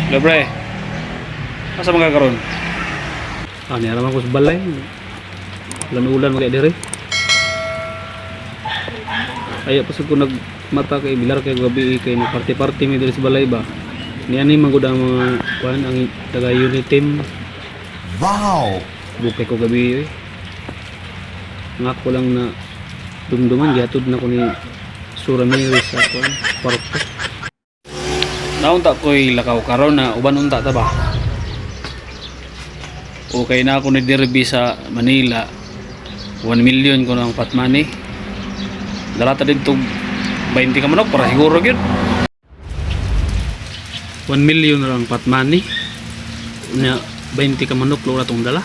Hello, pre. Asa man ka karon? Ah, niara man ko sa balay. Ulan-ulan man kay diri. Ayaw pa sad ko nagmata kay bilar kay gabi kay party-party mi diri sa balay ba. Niani man gud ang mga kuan, ang taga unit team. Wow! Bukay ko gabi eh. Ang ako lang na dumduman, gihatod na ko ni Sura Mary sa kuan, kwarto. Naunta ko'y lakaw karon na uban unta ta ba? Okay na ako ni Derby sa Manila. 1 million ko ang pot money. Dala ta dito 20 ka manok para siguro gyud. 1 million na lang pot money. Nya 20 ka manok lura tong dala.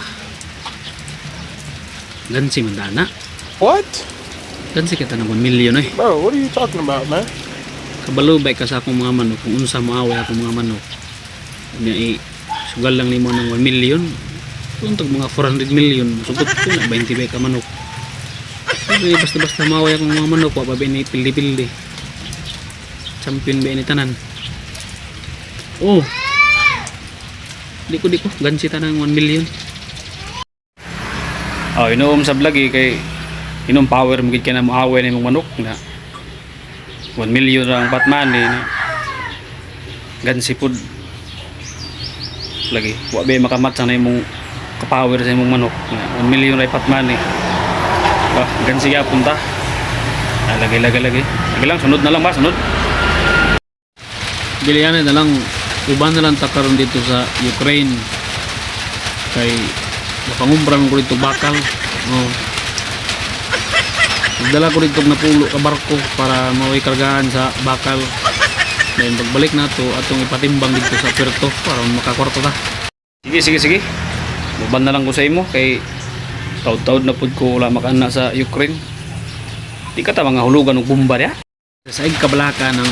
Gansi man dana. What? Gansi kita ng 1 million eh. Bro, what are you talking about, man? Kabalo ba ka sa akong mga manok kung unsa moaway akong mga manok. Nya i sugal lang nimo ng 1 million. Untog mga 400 million, sugot ko na 20 ba ka manok. Sabi, basta-basta maaway akong mga manok, wa pa ba ni pildi-pildi. Champion ba ni tanan? Oh. Di ko, gansi tanan 1 million. Oh, inuom sa vlog eh, kay inom power mo gid kay na moaway na imong manok na 1 million ra ang Batman eh na gansi pud lagi wa ba makamat sa na imong kapower sa imong manok na 1 million ra Batman eh. Ah, gansi gyapon ta. Ah, lagi lagi lagi lagi lang, sunod na lang ba, sunod. Dili na lang, uban na lang ta karon dito sa Ukraine kay napangumbra man ko dito bakal. Oh. Nagdala ko dito napulo ka barko para maway kargahan sa bakal. Then pagbalik nato atong ipatimbang dito sa puerto para makakwarto ta. Sige, sige, sige. Muban na lang ko sa imo kay taud-taud na pud ko wala makaana sa Ukraine. Di ka ta mga hulugan og bomba diya. Sa kabalaka ng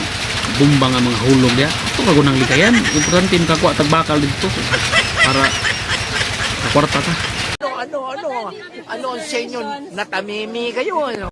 bomba nga mga hulog diya. Ito ka gunang likayan. Importante makakuha tag bakal dito para makakwarta ta. Ano, ano, ano, ano ang sa inyo? Natamimi kayo, ano?